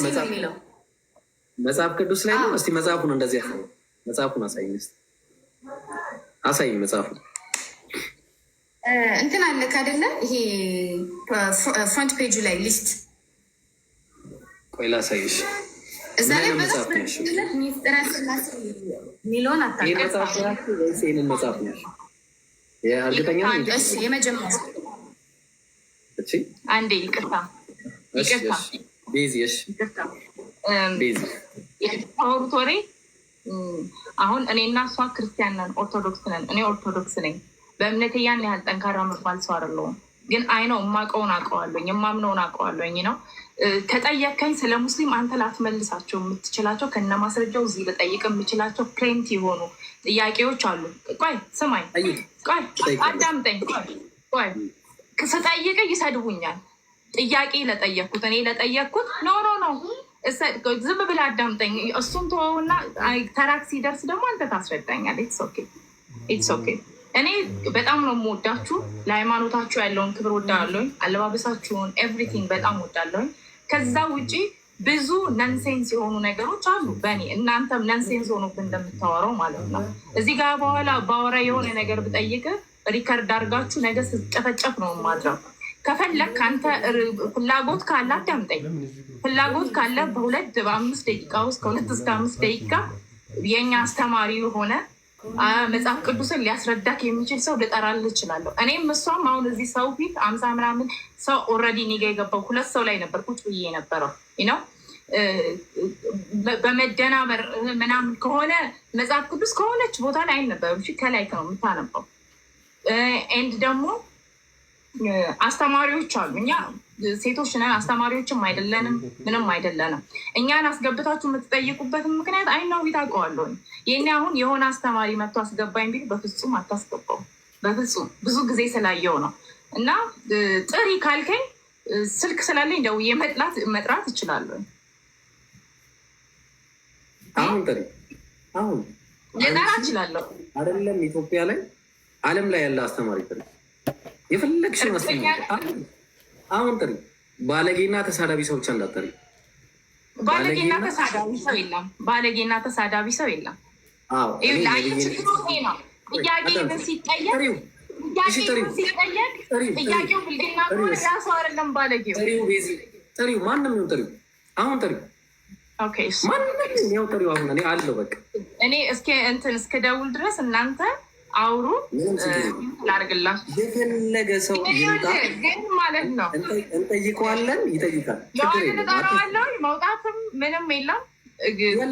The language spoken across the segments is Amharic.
ነው የሚለው። መጽሐፍ ቅዱስ ላይ ነው። እስቲ መጽሐፉን እንደዚህ ያሳይ። መጽሐፉን አሳይኝ እስቲ፣ አሳይኝ መጽሐፉን። እንትን አለ ካደለ ይሄ front page ኡ ላይ list። ቆይ ላሳይሽ። እዛ ምን ላይ አይነት መጽሐፍ ነው ያልሽው? ሚስጥረ ስላሴ የሚለውን ይህን አታውቅም። መጽሐፍ ነው ያልሽው ወይስ ይህንን መጽሐፍ ነው ያልሽው? እርግጠኛ ነኝ። እሺ፣ የመጀመሪያ እሺ። አንዴ ይቅርታ። እሺ። ይቅርታ። እሺ ቤዚ፣ እሺ። ይቅርታ። ቤዚ። የምታወሩት ወሬ አሁን እኔና እሷ ክርስቲያን ነን፣ ኦርቶዶክስ ነን። እኔ ኦርቶዶክስ ነኝ። በእምነቴ ያን ያህል ጠንካራ መባል ሰው አይደለሁም። ግን I know የማውቀውን አውቀዋለሁኝ፣ የማምነውን አውቀዋለሁኝ ነው። ከጠየከኝ ስለ ሙስሊም አንተ ላትመልሳቸው የምትችላቸው፣ ከነ ማስረጃው እዚህ ልጠይቅ የምችላቸው plenty የሆኑ ጥያቄዎች አሉ። ቆይ ስማኝ፣ ጠይቅ። ቆይ። ጠይቅ። አዳምጠኝ። ቆይ ቆይ፣ ስጠይቅ ይሰድቡኛል። ጥያቄ ለጠየቅኩት፣ እኔ ለጠየቅኩት፣ no, no, no፣ ዝም ብለህ አዳምጠኝ። እሱን ተወውና ተራክ ሲደርስ ደግሞ አንተ ታስረዳኛለህ። It's okay, it's okay። እኔ በጣም ነው የምወዳችሁ። ለሃይማኖታችሁ ያለውን ክብር ወዳለሁኝ። አለባበሳችሁን፣ everything በጣም ወዳለሁኝ። ከዛ ውጪ ብዙ nonsense የሆኑ ነገሮች አሉ። በእኔ እናንተም nonsense ሆኖብን እንደምታወራው ማለት ነው። እዚህ ጋር በኋላ ባወራ የሆነ ነገር ብጠይቅ record አድርጋችሁ ነገ ስጨፈጨፍ ነው የማድረው። ከፈለግ አንተ ፍላጎት ካለ አዳምጠኝ። ፍላጎት ካለ በ2 በ5 ደቂቃ ውስጥ፣ ከ2 እስከ 5 ደቂቃ የእኛ አስተማሪ የሆነ መጽሐፍ ቅዱስን ሊያስረዳክ የሚችል ሰው ልጠራልህ እችላለሁ። እኔም እሷም አሁን እዚህ ሰው ፊት 50 ምናምን ሰው already እኔ ጋ የገባው ሁለት ሰው ላይ ነበር ቁጭ ብዬ የነበረው ነው። በመደናበር ምናምን ከሆነ መጽሐፍ ቅዱስ ከሆነች ቦታ ላይ አይነበብም። እሺ፣ ከላይ ነው የምታነበው። And ደግሞ አስተማሪዎች አሉ። እኛ ሴቶች ነን፣ አስተማሪዎችም አይደለንም፣ ምንም አይደለንም። እኛን አስገብታችሁ የምትጠይቁበትን ምክንያት I know፣ ታውቀዋለሁኝ። የኔ አሁን የሆነ አስተማሪ መጥቶ አስገባኝ ቢል በፍጹም አታስገባው፣ በፍጹም፣ ብዙ ጊዜ ስላየው ነው። እና ጥሪ ካልከኝ ስልክ ስላለኝ ደውዬ መጥራት እችላለሁ። አሁን ጥሪ፣ አሁን። ልጠራ እችላለሁ። አይደለም ኢትዮጵያ ላይ፣ ዓለም ላይ ያለ አስተማሪ ጥሪ፣ የፈለግሽውን አስተማሪ አሁን ጥሪ። ባለጌና ተሳዳቢ ሰው ብቻ እንዳትጠሪ። ባለጌና ተሳዳቢ ሰው የለም። ባለጌና ተሳዳቢ ሰው የለም። ችግሩ ይሄ ነው። ጥያቄ ሲጠየቅ፣ ጥያቄ ሲጠየቅ ጥያቄው ብልግና ከሆነ ያ ሰው አይደለም ባለጌው። ጥሪው፣ ማንም ይሁን ጥሪው፣ አሁን ጥሪው። ማንም ያው ጥሪው። አሁን እኔ አለው በቃ። እኔ እስከ እንትን እስከ ደውል ድረስ እናንተ አውሩ፣ ላድርግላችሁ። የፈለገ ሰው ይምጣ፣ ግን ማለት ነው እንጠይቀዋለን። ይጠይቃል። የዋንን እጠራዋለሁ። መውጣትም ምንም የለም።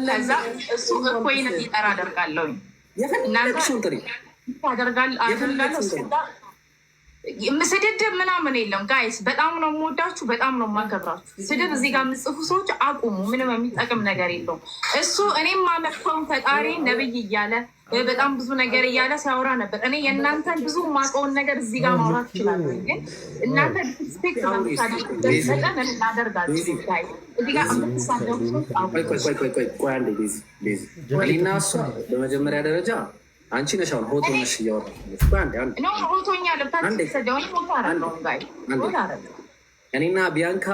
ከዛ እሱ እፎይን እንዲጠራ አደርጋለሁኝ። የፈለግሽውን ጥሪ። አደርጋለሁ። ስድድብ ምናምን የለም guys። በጣም ነው የምወዳችሁ፣ በጣም ነው የማከብራችሁ። ስድብ እዚህ ጋር የምጽፉ ሰዎች አቁሙ። ምንም የሚጠቅም ነገር የለውም። እሱ እኔም ማመልከውን ፈጣሪ ነብይ እያለ፣ በጣም ብዙ ነገር እያለ ሲያወራ ነበር። እኔ የእናንተን ብዙ የማውቀውን ነገር እዚህ ጋር ማውራት እችላለሁ፣ ግን እናንተ respect በምታደርጉበት መጠን እናደርጋችሁ። Guys፣ እዚህ ጋር የምትሳደቡ ሰዎች አቁሙ። ቆይ አንዴ ቤዚ፣ ቤዚ፣ እኔና እሷ በመጀመሪያ ደረጃ አንቺ ነሽ አሁን hot ሆነሽ እያወራሽ። ሆቶኛ ልብታ። እኔና ቢያንካ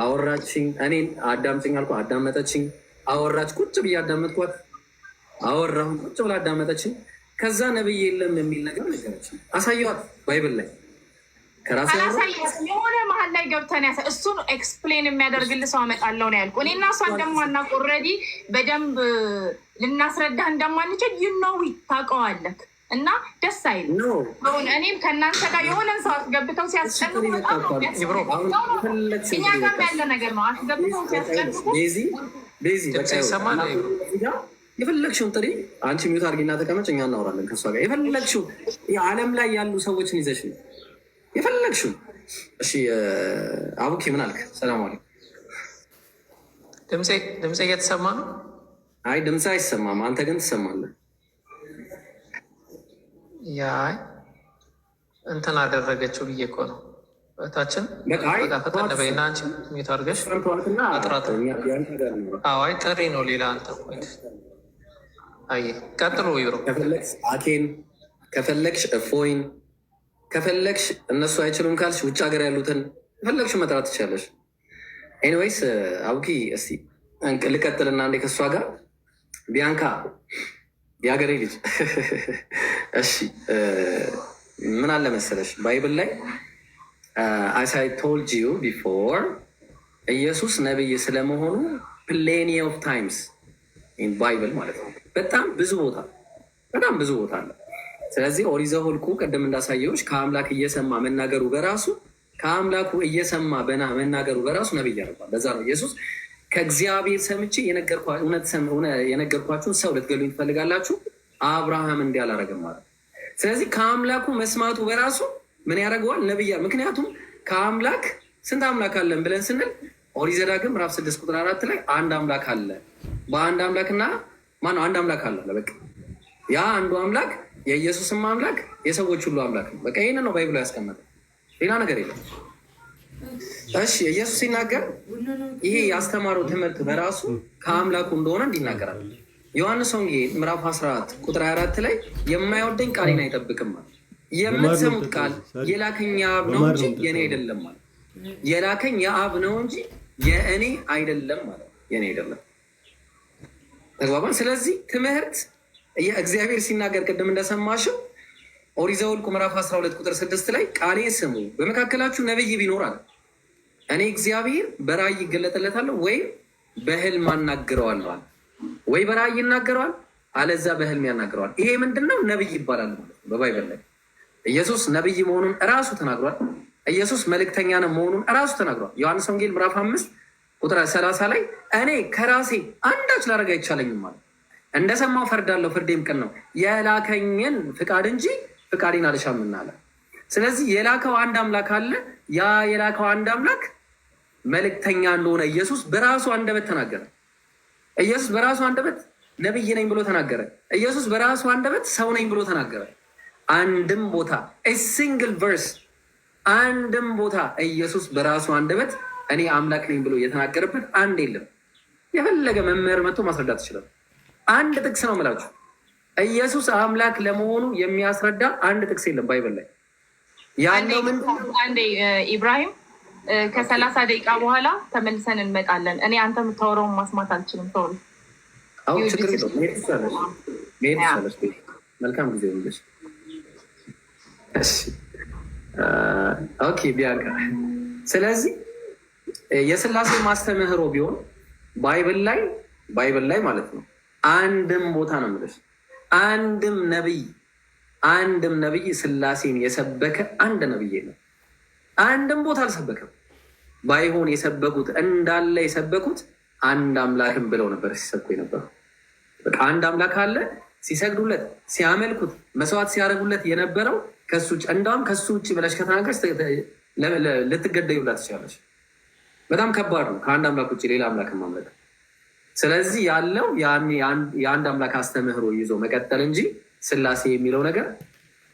አወራችኝ፣ እኔን አዳምጭኝ አልኩ፣ አዳመጠችኝ። አወራች፣ ቁጭ ብዬ አዳመጥኳት። አወራሁን፣ ቁጭ ብላ አዳመጠችኝ። ከዛ ነብይ የለም የሚል ነገር ነገረችኝ። አሳየዋት Bible ላይ ከራሴ። አላሳየትም። የሆነ መሀል ላይ ገብተን ያሳ እሱን explain የሚያደርግልህ ሰው አመጣለሁ ነው ያልኩህ። እኔ እና እሷ እንደማናውቅ already በደንብ ልናስረዳህ እንደማንችል you know፣ ታውቀዋለህ። እና ደስ አይልም። አሁን እኔም ከእናንተ ጋር የሆነን ሰው አስገብተው ሲያስጨንቁ በጣም ነው፣ እኛ ጋርም ያለ ነገር ነው። አስገብተው ሲያስጨንቁ ቤዚ፣ የፈለግሽውን ጥሪ። አንቺ mute አድርጊና ተቀመጭ፣ እኛ እናወራለን ከእሷ ጋር። የፈለግሽው የዓለም ላይ ያሉ ሰዎችን ይዘሽ ነው የፈለግሽው። እሺ አቡኪ ምን አልክ? ሰላም አለይኩም። ድምፄ እየተሰማ ነው? አይ፣ ድምፅ አይሰማም። አንተ ግን ትሰማለህ። Yeah፣ እንትን አደረገችው ብዬ እኮ ነው። እህታችን ፈጠን በይና አንቺ mute አድርገሽ አጥራት። አይ፣ ጥሪ ነው ሌላ አንተ point። አይ፣ ቀጥሎ ይብሮ። ከፈለግሽ አኬን፣ ከፈለግሽ እፎይን፣ ከፈለግሽ እነሱ አይችሉም ካልሽ ውጭ ሀገር ያሉትን ከፈለግሽ መጥራት ትችላለሽ። Anyways አቡኪ፣ እስቲ ልቀጥልና እንዴ ከእሷ ጋር። ቢያንካ የሀገሬ ልጅ፣ እሺ፣ ምን አለ መሰለሽ፣ Bible ላይ as I told you before ኢየሱስ ነብይ ስለመሆኑ plenty of times in Bible ማለት ነው። በጣም ብዙ ቦታ፣ በጣም ብዙ ቦታ አለ። ስለዚህ ኦሪት ዘኍልቍ ቅድም እንዳሳየሁሽ ከአምላክ እየሰማ መናገሩ በራሱ፣ ከአምላኩ እየሰማ በና መናገሩ በራሱ ነብይ ያደርገዋል። ለዛ ነው ኢየሱስ ከእግዚአብሔር ሰምቼ የነገርኳችሁን ሰው ልትገሉኝ ትፈልጋላችሁ፣ አብርሃም እንዲህ አላረገም ማለት። ስለዚህ ከአምላኩ መስማቱ በራሱ ምን ያደርገዋል? ነብያ። ምክንያቱም ከአምላክ ስንት አምላክ አለን ብለን ስንል ኦሪት ዘዳግም ምዕራፍ 6 ቁጥር 4 ላይ አንድ አምላክ አለ። በአንድ አምላክና ማነው አንድ አምላክ አለ። በቃ ያ አንዱ አምላክ የኢየሱስም አምላክ የሰዎች ሁሉ አምላክ ነው። በቃ ይህን ነው Bible ኡ ያስቀመጠው፣ ሌላ ነገር የለም። እሺ፣ ኢየሱስ ሲናገር ይሄ ያስተማረው ትምህርት በራሱ ከአምላኩ እንደሆነ እንዲናገራል። ዮሐንስ ወንጌል ምዕራፍ 14 ቁጥር 24 ላይ የማይወደኝ ቃሌን አይጠብቅም ማለት፣ የምትሰሙት ቃል የላከኝ የአብ ነው እንጂ የእኔ አይደለም ማለት፣ የላከኝ የአብ ነው እንጂ የእኔ አይደለም ማለት፣ የእኔ አይደለም። ተግባባን። ስለዚህ ትምህርት እግዚአብሔር ሲናገር ቅድም እንደሰማሽው ኦሪት ዘኍልቍ ምዕራፍ 12 ቁጥር 6 ላይ ቃሌን ስሙ፣ በመካከላችሁ ነብይ ቢኖር አለ፣ እኔ እግዚአብሔር በራእይ ይገለጥለታለሁ ወይም በህልም አናግረዋለሁ አለ። ወይ በራእይ ይናገረዋል፣ አለዛ በህልም ያናግረዋል። ይሄ ምንድን ነው? ነብይ ይባላል ማለት ነው። በ Bible ላይ ኢየሱስ ነብይ መሆኑን እራሱ ተናግሯል። ኢየሱስ መልእክተኛ ነው መሆኑን እራሱ ተናግሯል። ዮሐንስ ወንጌል ምዕራፍ 5 ቁጥር 30 ላይ እኔ ከራሴ አንዳች ላደርግ አይቻለኝም ማለት፣ እንደሰማው ፈርዳለሁ፣ ፍርዴም ቅን ነው፣ የላከኝን ፍቃድ እንጂ ፍቃዴን አልሻምና አለ። ስለዚህ የላከው አንድ አምላክ አለ። ያ የላከው አንድ አምላክ መልእክተኛ እንደሆነ ኢየሱስ በራሱ አንደበት ተናገረ። ኢየሱስ በራሱ አንደበት ነብይ ነኝ ብሎ ተናገረ። ኢየሱስ በራሱ አንደበት ሰው ነኝ ብሎ ተናገረ። አንድም ቦታ single verse፣ አንድም ቦታ ኢየሱስ በራሱ አንደበት እኔ አምላክ ነኝ ብሎ የተናገረበት አንድ የለም። የፈለገ መምህር መጥቶ ማስረዳት ይችላል። አንድ ጥቅስ ነው የምላችሁ። ኢየሱስ አምላክ ለመሆኑ የሚያስረዳ አንድ ጥቅስ የለም Bible ላይ ያለው። አንዴ ኢብራሂም፣ ከ30 ደቂቃ በኋላ ተመልሰን እንመጣለን። እኔ አንተ የምታወራውን ማስማት አልችልም። ተው። አሁን ችግር የለውም፣ መሄድ ትችላለሽ፣ መሄድ ትችላለሽ። መልካም ጊዜ ይሁንልሽ። እሺ፣ okay ቢያንካ። ስለዚህ የስላሴ ማስተምህሮ ቢሆን Bible ላይ ማለት ነው አንድም ቦታ ነው የምልሽ፣ አንድም ነብይ፣ አንድም ነብይ ስላሴን የሰበከ አንድ ነብይ የለም። አንድም ቦታ አልሰበከም። ባይሆን የሰበኩት እንዳለ የሰበኩት አንድ አምላክን ብለው ነበር ሲሰብኩ የነበረው። በቃ አንድ አምላክ አለ፣ ሲሰግዱለት፣ ሲያመልኩት፣ መስዋዕት ሲያደርጉለት የነበረው ከሱ ውጭ፣ እንዳውም ከሱ ውጭ ብለሽ ከተናገርሽ ልትገደዩላት ትችላለች። በጣም ከባድ ነው ከአንድ አምላክ ውጭ ሌላ አምላክ ማምለክ። ስለዚህ ያለው የአንድ አምላክ አስተምህሮ ይዞ መቀጠል እንጂ ስላሴ የሚለው ነገር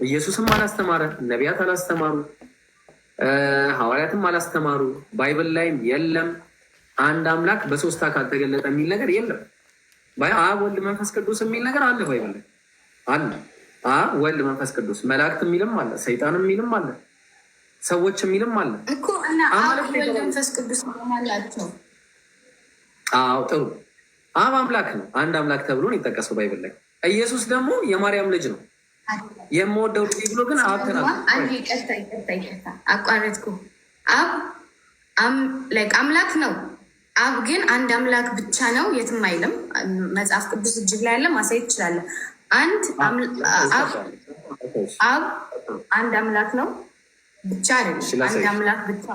ኢየሱስም አላስተማረ፣ ነቢያት አላስተማሩ፣ ሐዋርያትም አላስተማሩ፣ Bible ላይም የለም። አንድ አምላክ በሶስት አካል ተገለጠ የሚል ነገር የለም። አብ፣ ወልድ፣ መንፈስ ቅዱስ የሚል ነገር አለ፣ Bible ላይ አለ። አብ፣ ወልድ፣ መንፈስ ቅዱስ፣ መላእክት የሚልም አለ፣ ሰይጣን የሚልም አለ፣ ሰዎች የሚልም አለ። እኮ እና አብ፣ ወልድ፣ መንፈስ ቅዱስ አላቸው። አዎ፣ ጥሩ። አብ አምላክ ነው። አንድ አምላክ ተብሎ ነው የጠቀሰው Bible ላይ። ኢየሱስ ደግሞ የማርያም ልጅ ነው፣ የምወደው ልጅ ብሎ ግን አብ ተናግሯል። አንዴ ይቅርታ፣ ይቅርታ፣ ይቅርታ፣ አቋረጥኩ። አብ አምላክ ነው። አብ ግን አንድ አምላክ ብቻ ነው የትም አይልም። መጽሐፍ ቅዱስ እጅግ ላይ ያለ ማሳየት ይችላለን። አንድ አብ አንድ አምላክ ነው ብቻ አይደለም። አንድ አምላክ ብቻ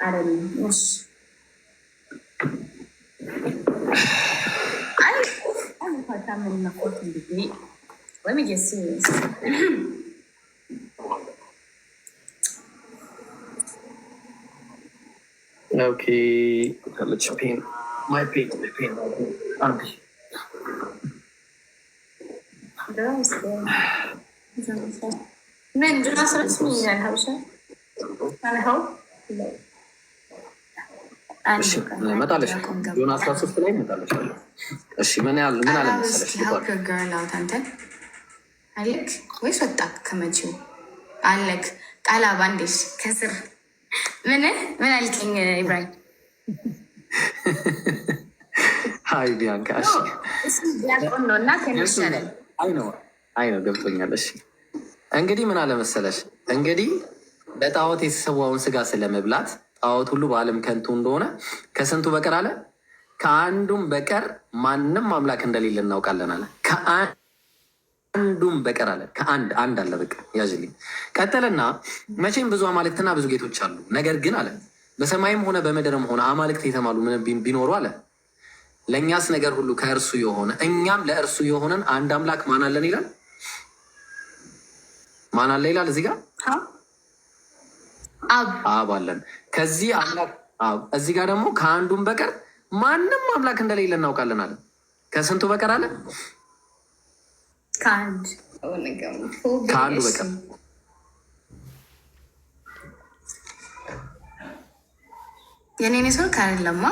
አይደለም። እሺ፣ Let me get serious. Okay, let's pen. My pen, my pen. አንዴ። ምን ጆናስ ረስሚ ይላል ሀበሻ አልኸው። እመጣለሽ፣ ጆን 13 ላይ እመጣለሻለሁ። እሺ፣ ምን ያህል ምን አለ መሰለሽ? አንተ አለክ ወይስ ወጣ? ከመቼው አለክ? ቃል ባንዴሽ ከስር ምን ምን አልከኝ ኢብራሂም? Hi ቢያንካ። እሺ። ዲያቆን ነው እና ከኔ ይሻላል። አይ ነው፣ አይ ነው፣ ገብቶኛል። እሺ፣ እንግዲህ ምን አለ መሰለሽ፣ እንግዲህ ለጣዖት የተሰዋውን ስጋ ስለመብላት ጣዖት ሁሉ በዓለም ከንቱ እንደሆነ ከስንቱ በቀር አለ? ከአንዱም በቀር ማንም አምላክ እንደሌለ እናውቃለን አለ። ከአንዱም በቀር አለ። ከአንድ አንድ አለ። በቃ ያዥልኝ። ቀጠለና መቼም ብዙ አማልክትና ብዙ ጌቶች አሉ። ነገር ግን አለ በሰማይም ሆነ በምድርም ሆነ አማልክት የተባሉ ምንም ቢኖሩ አለ ለእኛስ ነገር ሁሉ ከእርሱ የሆነ እኛም ለእርሱ የሆነን አንድ አምላክ ማን አለን ይላል። ማን አለ ይላል እዚህ ጋር? አብ። አብ አለን። ከዚህ አምላክ አብ እዚህ ጋር ደግሞ ከአንዱም በቀር ማንም አምላክ እንደሌለ እናውቃለን አለ። ከስንቱ በቀር አለ? ከአንድ። ከአንዱ በቀር። የኔ ኔትወርክ አይደለማ።